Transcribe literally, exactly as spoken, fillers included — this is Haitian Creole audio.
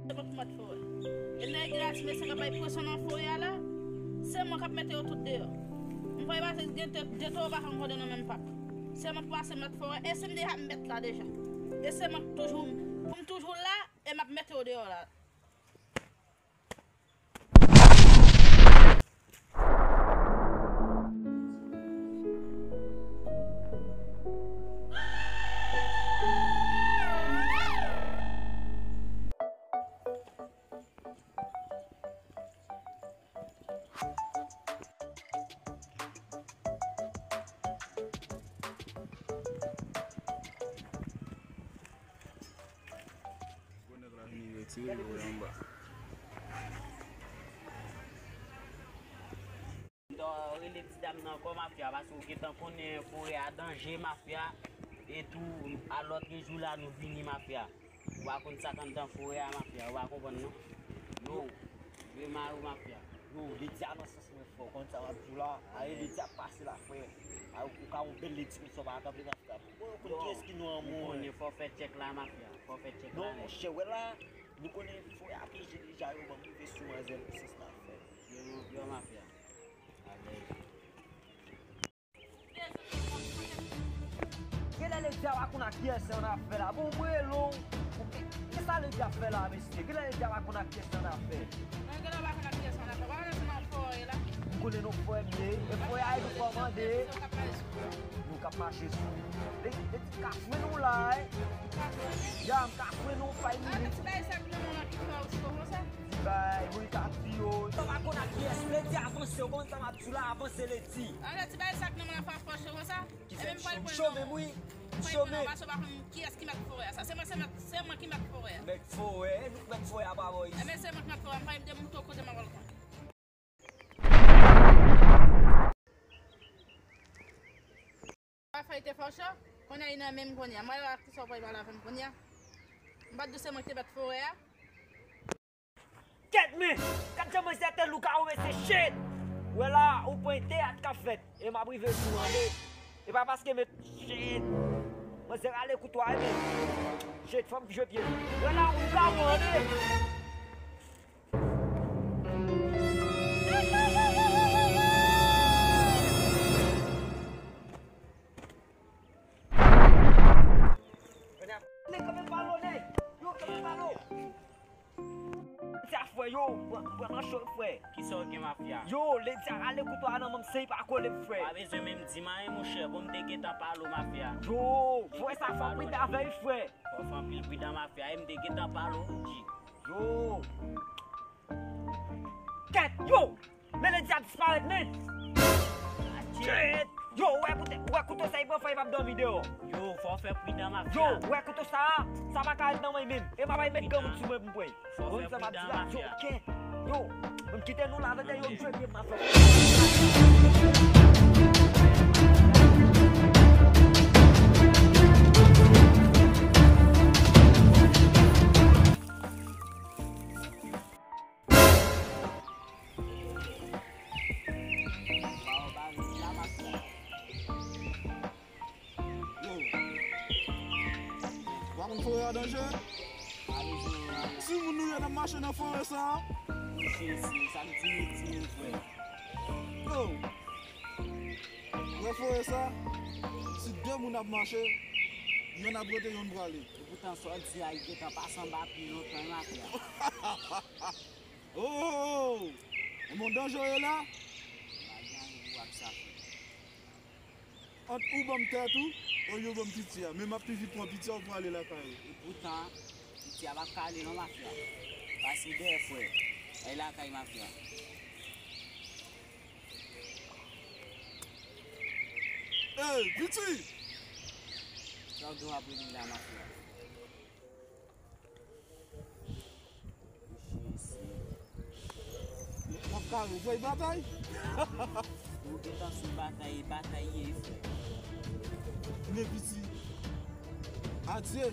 Se mwen k mèt forè. E nèg la, ti mesye k ap bay presyon nan forè a la, se mwen k ap mete yo tout deyò. M fè pase gen de, de toro pa janm kòde nan menm pak. Se mwen k pase mèt forè, e si m deja m mèt la deja. E se mwen k toujou, pou m toujou la, e m ap mete yo deyò la. Gwo nèg la vini retire yo anba. M ta rele ti dam nan ankò mafya, paske w gentan konnen forè a danje mafya, e tou a lòt jou la nou vini mafya. Ou pa konn sa k anndan forè a mafya, ou pa konprann non. Yo, vre mari w mafya. Yo, Ledi a nan sans mwen frè, w konn sa m ap di w la, aye Ledi ap pase la frè. Aye ou ka yon bèl Ledi konsa w pa ka kanpe mafya. Bon, yo konn kiyès ki nou an mwen. Ou konnen fò w fè tchèk la mafya, fò w fè tchèk la. Non, monchè, wè la, nou konnen forè a pi je deja yo ban m rive sou manzè m, se sa n ap fè. Yo, yo, yo mafya. Alèz. Genlè Ledi a pa konn ak kiyès yo nan afè la. Bon, mwen rele w. Kisa Ledi ap fè la, mesye? Genlè Ledi a pa konn ak kiyès yo nan afè. Mwen genlè pa konn ak kiyès yo nan afè. Ou pa konn se nan forè la. Ou konnen nou forè m ye. E forè a e nou kòmande. Nou k ap mache sou. Ledi ka fwen nou la, e. Ya, m ka fwen nou, fay minit. Ti bagay sa ki nan mwen ki fè w sou konsa. Bay, Monica Trio. Sa pa konn ak kiyès, Ledi avanse, w konn sa m ap di w la, avanse Ledi. Anlè ti bagay sa k nan mwen la fè w fòse konsa. Ki fè m chome, m chome, wi. M chome. Paske w pa konn kiyès ki mèt forè a sa. Se mwen, se mèt, se mwen ki mèt forè a. Mèt forè, nou k mèt forè a pa bò isit. Enben, se mwen ki mèt forè a, m pa menm de mouton kote m ap al konn. Afè te fòse, kounye a li nan men m kounye a. M wè la kisa w pral pale avè m kounye a. M pa t di w se mwen ki te mèt forè a. Kèt men! Gad jan manzè te lougawou mesye, shit! Wè la, ou pran teyat k ap fèt, e m ap rive sou ande. E pa paske met, shit! Manzè rale kouto a, e men. Shit, fò m jwe pye. Wè la, ou lougawou ande! Nèg kanpe palo, nèg! Yo, kanpe palo! Ledi a frè, yo, pran, pran nan cho, frè. Kisa w gen mafya? Yo, Ledi a rale kouto a nan men m, se li pa kole m, frè. Pa bezwen menm di m anyen, monchè, bon, m te gentan pale w mafya. Yo, frè, sa fè w pridan avè l, frè. Fò w fè anpil pridan mafya, e m te gentan pale w, G. Yo. Kèt, yo! Men Ledi a disparèt, men! Adye! Shit! Yo, ou wè koute, ou wè kouto sa, li pran fè, li p ap dòmi deyò. Yo, fò w fè pridan, mafya. Yo, ou wè kouto sa, sa pa ka ret nan men menm. E m ap al met granmoun sou mwen pou m pran. Fò w fè pridan, mafya. Yo, kèt! Yo, m kite nou la, tande yo jwe byen, mafya. Yo. Ou pa konn forè a danje? Timoun nou yo n ap mache nan forè sa a. Jezi, sa m di nou, di nou, frè. Yo. Wè forè sa, si de moun ap mache, yonn ap rete, yonn prale. Epoutan, sa w di a, li gentan pase anba pye lontan, wi, mafya. Oh! Yon bon danje w ye la? Pa gen anyen pou w ap sa fè. Ant ou ban m tèt ou, olye w ban m piti a. Men m ap pi vit pran piti a, ou prale lakay ou. Epoutan, piti a p ap ka ale non, mafya. Pase dèyè, frè. Al lakay mafya. Ey, piti! Sa w gen w ap rele la, mafya? Mesye, se... W ap kare, w kwè batay? Ou gentan sou batay, batay ye, frè. Men piti. Adye.